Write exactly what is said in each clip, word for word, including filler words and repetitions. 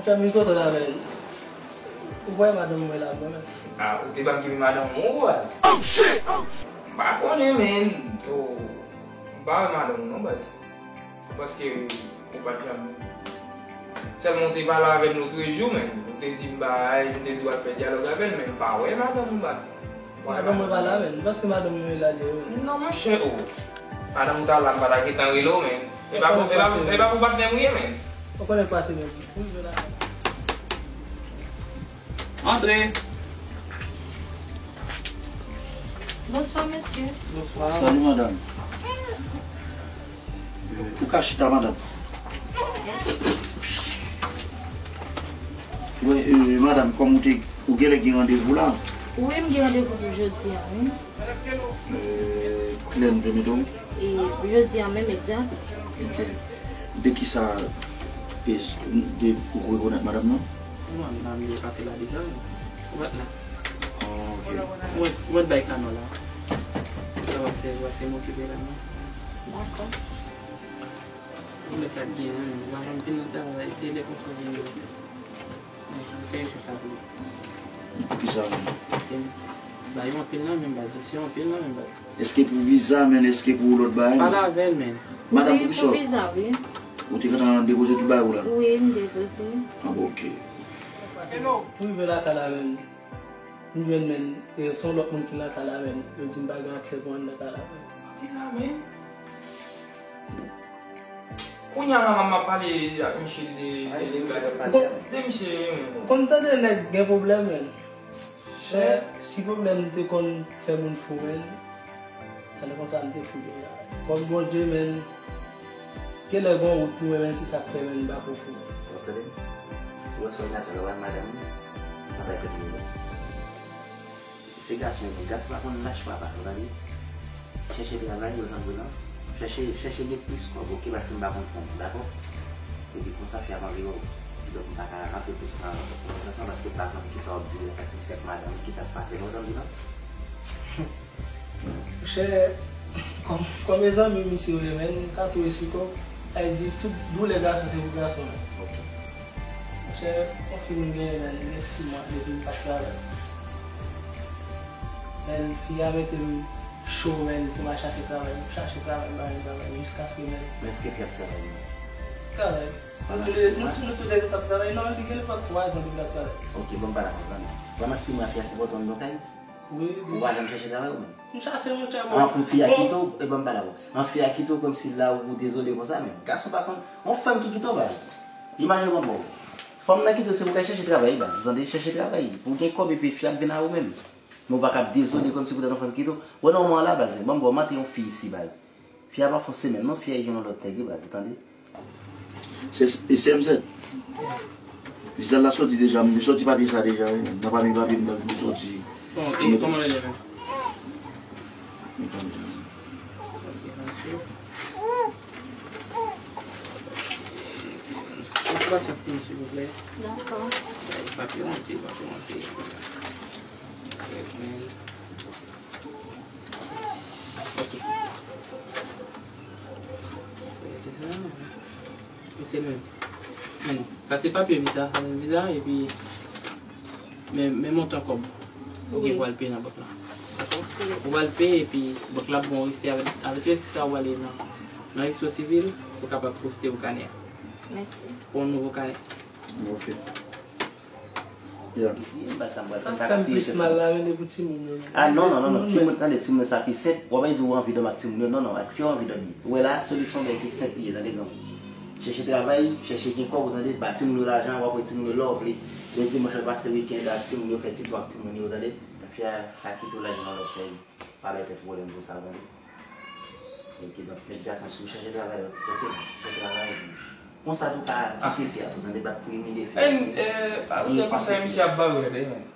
Fè m kote la, men. Ou voye madanm mwen la, mwen, men. Ah, ou te ban m ki madanm ou, baz? Oh, shit! M pa konnen, men. So, m pa wè madanm ou, non, baz. Se paske ou pa t janm. Sèlman ou te pale avè l lòt jou, men. Ou te di m bagay, m te di w al fè dyalòg avè l, men m pa wè madanm ou, baz. Madanm mwen pa la, men. M panse madanm mwen la, li ye, men. Non, monchè, oh. Madanm ou ta la, m pa ta gentan rele w, men. E pa pou, e pa pou, e pa pou patnè m ou ye, men. Ou konnen pase, men. Ou rive la. Antre. Bonswa, mesye. Bonswa. Salut, madame. Ou ka chita, madame. Wi, euh, madame, kòm ou te, ou genlè gen randevou la? Wi, m gen randevou pou jodi a, wi. Euh, kilè nou te mete w? E, jodi a menm, egzak. Ok. De kisa, e, de, ou rekonèt madanm nan? Non, madanm li pase la deja, wi. Ou wè la. Ah, ok. Ou wè, ou wè bay kanò la. Sa va se, va se m okipe la, non. Dakò. Ou wè sa k gen, wi. Madanm vin nan travay, e lè konsa vin nan. Men, fè yon chita pou li. Poukisa menm? Paske ba yo anpil nan men, ba dosye yo anpil nan men, ba. Èske pou viza, men èske pou lòt bagay, men? Pale avè l, men. Madanm, wi, pou kisa? Pou viza, wi. Ou te gentan depoze tout bagay ou la? Wi, m depoze. Ah, bon, ok. Pou rive lakay la, men, m jwenn, men, e, se yon lòt moun ki lakay la, men. Yo di m pa gen aksè pou anndan kay la, men. Di la, men. Kounye a la, m ap pale ak misye de, de, de, de misye, men. Ou konn tande nèg gen pwoblèm, men. Chè, si pwoblèm te konn fè moun fou, men, tande konsa m te fou deja. Kòm Bondye, men, genlè gon wout pou mwen, men, se sa k fè, men, m pa ko fou. Ou tande? Ou wè sa w ap fè la, wè madanm ou, travay tèt li, non. Se gason, men gason pa konn lach papa, ou tande? Chèche travay, ou tande, non? Chèche, chèche gen plis kòb, ok, paske m pa konn kont, dakò? Epi konsa, fi a pa vle wè w. Donk, m pa ka rantre plis nan konvèsasyon, paske m pa konn kisa w ap di, ak kisa k madanm, kisa k pase, ou tande, non? Monchè, kòm, kòm e zanmi misye yo ye, men, m ka tou esplike w. Sa vle di, tout doulè gason, se pou gason, men. Ok. Monchè, yon fi m genyen, men, gen sis mwa depi m pa t travay. Men, fi a mete m cho, men, pou m al chache travay. M chache travay, m pa jwenn travay, jiskaske, men. Men èske fi a ap travay, men? Travay. Nou tou de, nou, nou tou de t ap travay. Non, li gen nenpòt twa zan depi l ap travay. Ok, bon, m pa dakò, tande. Pandan sis mwa, fi a sipòte w anndan kay? Wi, wi. Ou pa janm chache travay, ou menm? M chache, monchè, bon. An, pou fi a kite w, e ban m pale avè w. An, fi a kite w kòmsi la ou dezole konsa, men. Gason pa konn, yon fanm ki kite w, baz. Imajine w, bon. Fanm nan kite w, se pou w ka chache travay, baz. Tande, chache travay. Pou w gen kòb, epi fi a ap vin a ou menm. Men w pa ka ap dezole kòmsi poutèt yon fanm kite w. Wè nan moman la, baz, ban m ba w manti, yon fi isi, baz. Fi a pa fè yon semèn, non, fi a gen yon lòt nèg, baz, ou tande? Se, e se M sèt. Vizaj la soti deja, m te soti papye sa deja, wi. Nan pami papye m t ap soti. Bon, e kòman l ye menm? E kòman l ye? Ou pase pou m, silvouplè? Dakò. Papye monte, papye monte. Trè byen. Ok. Mesye, men, men, sa se papye viza, sa se viza, epi, men, men montan kòb ou gen pou al peye nan bank la. Dakò? Ou al peye, epi bank la ap ba w resi avèk, avèk resi sa ou ale nan, nan resi sivil, ou kapab poste pou kanè a. Mèsi. Pou yon nouvo kanè. Ok. Yeah. Sa k fè m plis mal la, men, e pou timoun yo. Ah, non, non, non, non. Timoun, tande, timoun yo, sa pi senp. W ap di w anvi dòmi ak timoun yo. Non, non, ak fi w anvi dòmi. Ou wè la, solisyon bagay ki senp li ye, tande, granmoun. Chèche travay, chèche gen kòb, ou tande, ba timoun yo lajan, w ap wè timoun yo lè w vle. Lè dimanch yo pase wikenn ak timoun yo, fè ti twò ak timoun yo, tande. Fi a ka kite w lajan nan lòt peyi. Pa bay tèt ou pwoblèm pou sa, tande. Ok, donk, met gason sou, chèche travay, ok, chèche travay. Konsa tou ka kite fi a tou, tande, bat pou imilye fi a. Men, eh, pa ouvè konsèy misye ap ba yo, tande, men.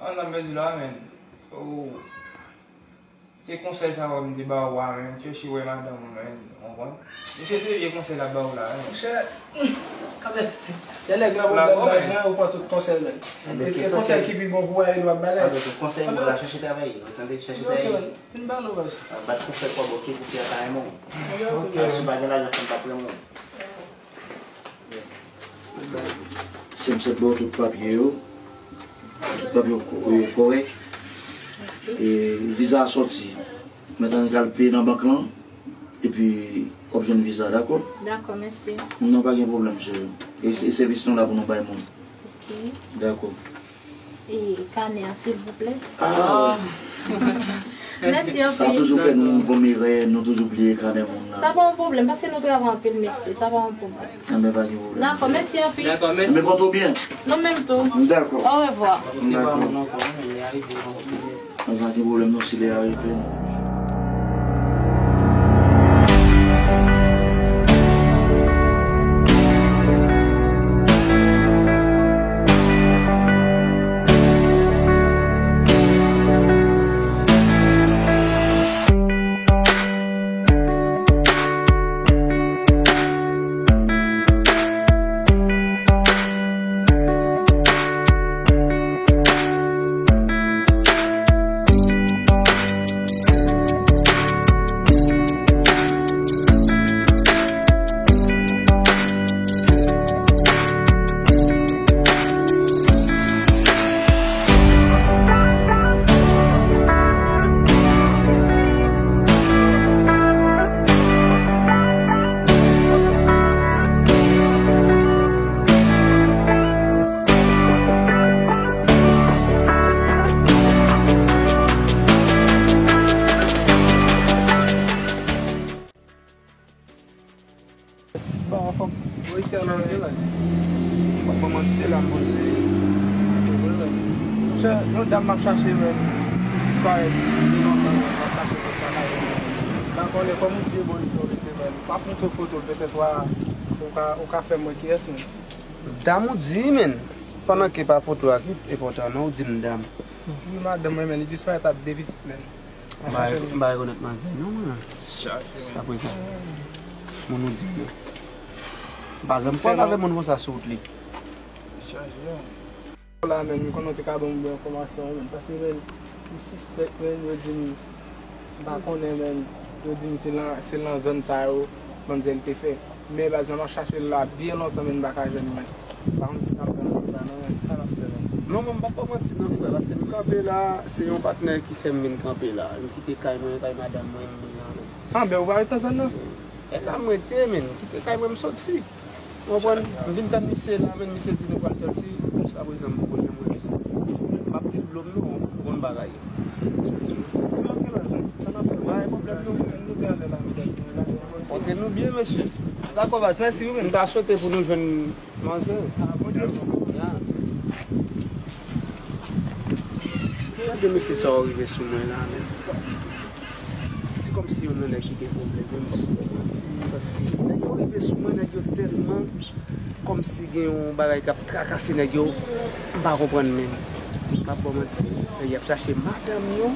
An nan mezi la, men. So, se konsèy sa wè m te ba ou a, men. Chèche wè madanm ou, men. Ou konprann? Misye se vye konsèy l ap ba ou la, men. Monchè, kanmenm. Lè nèg nan pwoblèm, baz, ou pran tout konsèy, men. Eske konsèy ki pi bon pou ou a, e nou ap ba l? Konsèy mwen la, chèche travay, ou tande, chèche travay. Vin ba nou, baz. Ah, bat konsèy kòb, ok, pou fi a pa renmen w. Ok. Ah, si w pa gen lajan, fanm p ap renmen w. Goodbye. M sot ba w tout papye yo. Tout papye yo ko-, yo kòrèk. Mèsi. E viza a sòti. Mentnan n kal peye nan bank lan. Epi w ap jwenn viza, dakò? Dakò, mèsi. Non, pa gen pwoblèm, cheri. E, e sèvis nou la pou nou bay moun. Ok. Dakò. E kanè a, silvouplè? Ah. Mèsi anpil. Sa toujou fè nou konn erè, nou toujou bliye kanè moun nan. Sa pa yon pwoblèm, paske nou travay anpil, mesye. Sa pa yon pwoblèm. Enben, pa gen pwoblèm. Dakò, mèsi anpil. Dakò, mèsi. Enben, pòte w byen. Nou menm tou. Dakò. Orevwa. Dakò. Enben, pa gen pwoblèm, non, si lè a rive, nou. Bon, fòk polisye an nan vilaj. Fòk mwen manti la, mwen se. Monchè, yon dam m ap chache, menn, ki disparèt depi lontan, menn, m ap chache pou travay, menn. M pa konnen kòm ou di bon, isit, menn. M ap montre w foto l, petèt w a, ou ka, ou ka fè m wè kiyès, menn. Dam ou di, menn. Pandan ke pa foto a ki enpòtan, non, ou di m dam. Wi, madanm mwen, menn, li disparèt ap de pitit, menn. M pa, m pa rekonèt manzè non, mwen. Jiskaprezan. Moun ou di yo. M pa janm fè avè moun konsa sou wout li. Chaje, non. La, menn, m konnen w te ka ban m bon enfòmasyon, menn, paske, menn, m sispèk, menn, yo di m, m pa konnen, menn, yo di m se nan, se nan zòn sa yo, manmzèl te fè. Men baz mwen, m ap chache l la byen lontan, men m pa ka jwenn, men. M pa konn kisa m pral fè sa non, men. Kisa m ap fè, men? Non, mwen, m p ap ba w manti non, frè, paske m kanpe la, se yon patnè ki fè m vin kanpe la. M kite kay mwen, kay madanm mwen, m vin la, men. Ah, ben, ou pa ret nan zòn nan? E la m rete, men. M kite kay mwen, m soti. Ou konprann? M vin tann misye la, men misye di nou pral soti. Jiskaprezan, m poko janm wè misye. M ap di l dlo m non, ou konn bagay yo. Ou nan ki lòj? Sa n ap fè? Pa gen pwoblèm non. Antre nou byen, mesye. Dakò, baz, mèsi wi, men m ta swete pou nou jwenn manzè. Ya. Gade mesye sa yo rive sou mwen la, men. Se kòmsi yon nan nèg ki gen pwoblèm, men m p ap fè manti, paske nèg yo rive sou mwen, nèg yo tèlman kòmsi gen yon bagay k ap trakase nèg yo, m pa konprann menm. M p ap ba w manti, y ap chache madanm yo.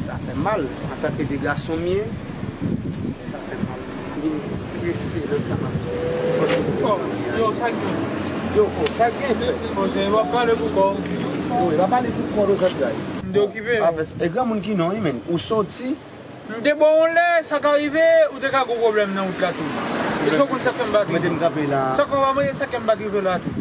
Sa fè mal. Antanke de gason m ye, sa fè mal. M vin trese nan sa m ap panse pou kò m. Yo, sa k gen? Yo, oh, sa k gen, frè? Bon, se w ap pale pou kò w. Yo, e pa pale pou kò w, zantray. M te okipe. Pa fè sa. E granmoun ki non, wi, men. Ou soti, M te ba w yon lè, sa ka rive, ou te ka gen pwoblèm nan wout la tou. Èske w konn sa k fè m pa t rive? Mete m kanpe la. Sa k fè w pa mande sa k fè m pa t rive la tou?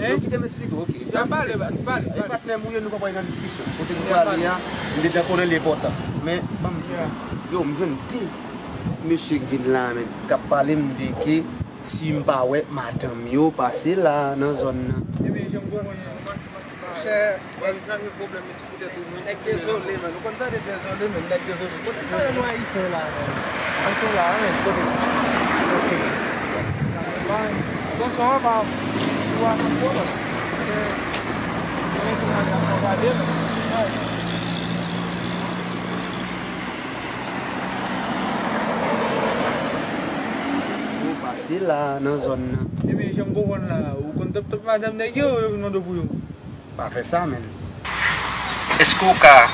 Hein? Yo kite m eksplike w, ok. N ap pale, pale, pale. E patnè m ou ye, nou pa pral nan diskisyon. Kote nou prale a, m te konnen li enpòtan. Men, ban m di w, yo, m jwenn de mesye k vin la, men, k ap pale m de ke si m pa wè madanm yo pase la nan zòn nan. Ebyen, jan m konprann nan, Monchè, nèg dezole, men. Ou konn tande dezole, men. Nèg dezole. Kote nou ye, nou Ayisyen la, men? Ayisyen la, men. Kote? Ok. Atansyon, pa. Ou a konprann. Men, men, men, men, men, men, men, men. Ou pase la, nan zòn nan. Ebyen, jan m konprann la, ou konn tòp tòp madanm nèg yo, yo vin mande w pou yo. Pa fè sa, menn. Èske w ka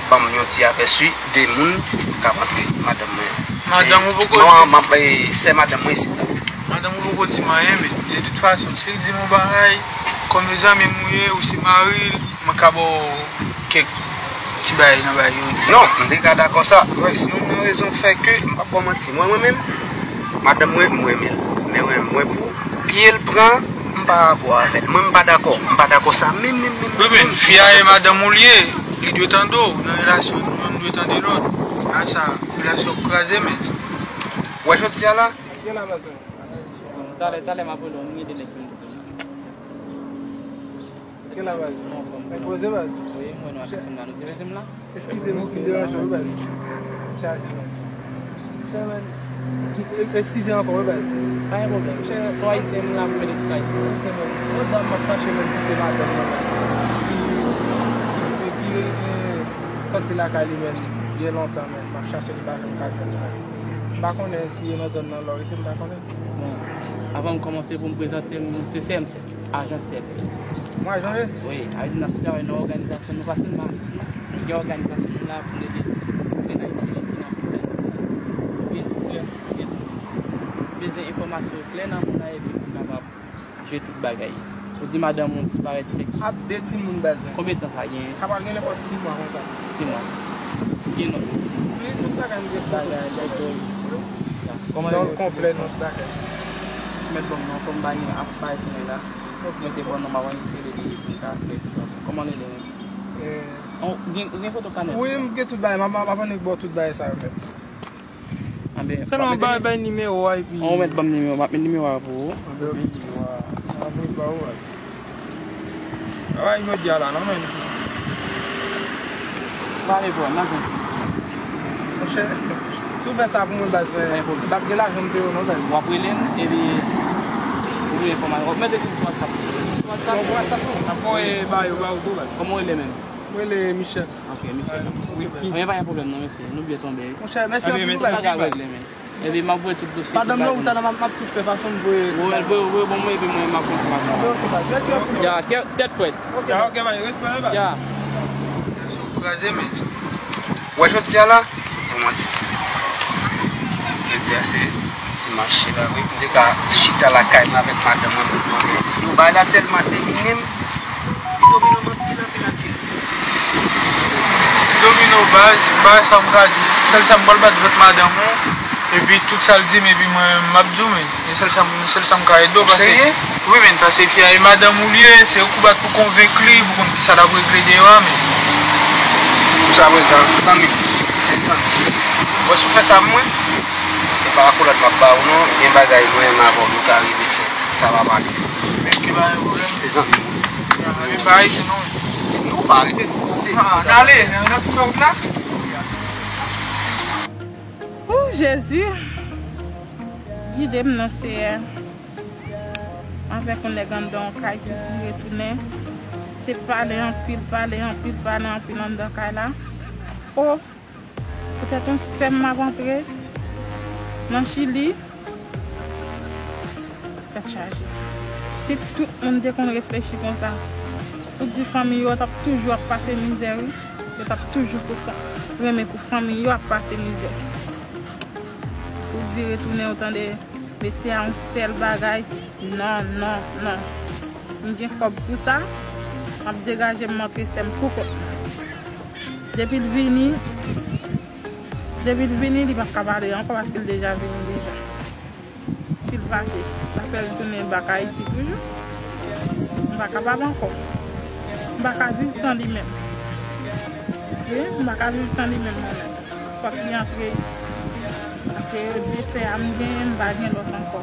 ban m yon ti apèsi de moun k ap antre madanm mwen? Madanm ou poko di? Non, m ap, eh, sè madanm mwen isit la. Madanm ou poko di m anyen, men de tout fason, si l di m yon bagay, kòm yon zanmi m ou ye, ou se mari l, mwen ka ba w kèk ti bagay nan bagay yo. Non, m te ka dakò sa. Wè, se youn nan rezon k fè ke m p ap ba w manti. Mwen, mwen menm, madanm mwen, m renmen l. Men mwen, mwen pou pye l pran, m pa dakò avè l. Mwen, m pa dakò. M pa dakò sa menm, menm, menm. Wi, men fi a e madanm ou l ye. Li dwe tande w. Nan relasyon nou, nou dwe tande lòt. A sa, relasyon kraze, men. Wè jodi a la. Gen la, baz. Talè, talè, m ap rele w. M gen de nèg ki m Gen la, baz. Mwen poze, baz. Wi, mwen wè nou ak sèm la, nou te vle sèm la. Eskize m si m deranje w, baz. Chaje, man. Chaje, man. Eskize ankò, wi, baz. Pa gen pwoblèm. Chè, twa ayisyen, m la pou mete tout ayisyen. Ok, man. Yon dam m ap chache, man, ki se madanm mwen, man. Ki, ki, ki, ki, eh, sòti lakay li, man, byen lontan, man. M ap chache li, m pa janm ka jwenn li, man. M pa konnen si e nan zòn nan lè w rete, m pa konnen. Bon, avan m kòmanse pou m prezante m, se sè m, sè. Ajan sèt. Mwen ajan ye? Wi, a di n ap travay nan òganizasyon nou, pa sèlman Ayiti. Gen òganizasyon nou la pou n ede grenn Ayisyen ki nan pwoblèm. Gen pwoblèm, gen bezwen enfòmasyon klè nan moun nan epi pou n kapab jere tout bagay. Ou di madanm ou disparèt, li te Ap de timoun, baz, mwen. Konbyen tan sa gen? Sa pral gen nenpòt sis mwa konsa. Sis mwa. Gen non. Wi, tout bagay m gen foto. Bagay, foto. Kòman Non, l konplè, non, bagay. Mèt ban m non, kòm m pa gen ap bay tounen la. Mwen te pran non, m ap anrejistre depi pou m ka fè tout bagay. Kòman l rele menm? Eh. Ou gen, ou gen foto kanèl? Wi, m gen tout bagay. M ap, m ap annik ba w tout bagay sa yo, mèt. Anben, sèlman bay, bay nimewo a epi. Ou mèt ban m nimewo, m ap met nimewo a pou ou. Anben, ok. Nimewo a. M ap voye ba ou, baz. Travay jodi a la, non, men, mesye. Pa gen pwoblèm, n ap jwenn. Monchè, si w fè sa pou mwen, baz, men, m p ap gen lajan m peye w, non, baz. W ap rele m, epi ou voye enfòmasyon. W ap mete tout sou WhatsApp. Sou WhatsApp? Sou WhatsApp, non. M ap voye ba yo, ba yo tou, baz. Kòman w rele menm? Mwen rele Michel. Ok, Michel. Wi. Anben, pa gen pwoblèm, non, mesye. Nou byen tonbe. Monchè, mèsi anpil, baz. Bagay regle, men. Epi m ap voye tout dosye. Madanm nan, ou ta nan, m ap, m ap tou fè fason m voye. Voye, voye, voye, bon, mwen, epi mwen, m ap kontinye. Ok, baz. Mèsi anpil. Ya, tèt frèt. Ok. Ya, ok, baz, respè, baz. Ya. Kraze, men. Wè, jodi a la, e manti. Jodi a, se ti mache la, wi. M te ka chita lakay mwen avèk madanm mwen pou mwen resi. Yo, bagay la tèlman domine m. Li domine m anpil, anpil, anpil. Domino baz, m pa wè sa m ka di w. Sèl sa m pral bat vant madanm ou, epi tout sa l di m, epi mwen, m ap di w, men. E sèl sa m, sèl sa m ka ede w, paske. Ou serye? Wi, men, paske fi a e madanm ou l ye, se ou k ap bat pou konvenk li, pou konn kisa l ap regle deyò a, men. Pou sa, wè sa, zanmi m. Zanmi m. Wè, si w fè sa pou mwen, e pa akolad m ap ba ou, non. Gen bagay mwen menm avè w nou ka rive fè. Sa va pale. Men ki pa gen pwoblèm. Mezanmi. Ah, men pa rete non. Nou pa rete nou. Ah, n ale, n ap fè wout la. Ou Jezi, gide m non Seyè. Avèk yon nèg anndan yon kay ki vire tounen. Se pale anpil, pale anpil, pale anpil anndan kay la. O, poutèt yon sè m ap antre nan Chili. Tèt chaje. Si tout moun te konn reflechi konsa, ou di fanmi yo t ap toujou ap pase mizè, wi. Yo t ap toujou pou fan-, renmen pou fanmi yo ap pase mizè. Ou vire tounen, ou tande, mesye a yon sèl bagay. Non, non, non. M gen kòb pou sa, m ap degaje m, m antre sè m pou kont mwen. Depi l vini, depi l vini, li p ap ka pale ankò paske l deja vini deja. Si l fache, l ap fè l tounen bak Ayiti toujou. M pa kapab ankò. M pa ka viv san li menm. Wi, m pa ka viv san li menm, mwen menm. Fòk li antre isit. Paske de sè a m genyen, m pa gen lòt ankò.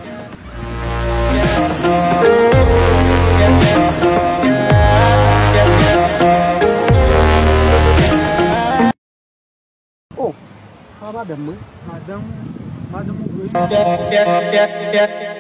Oh, sa madanm mwen. Madanm, madanm ou vre.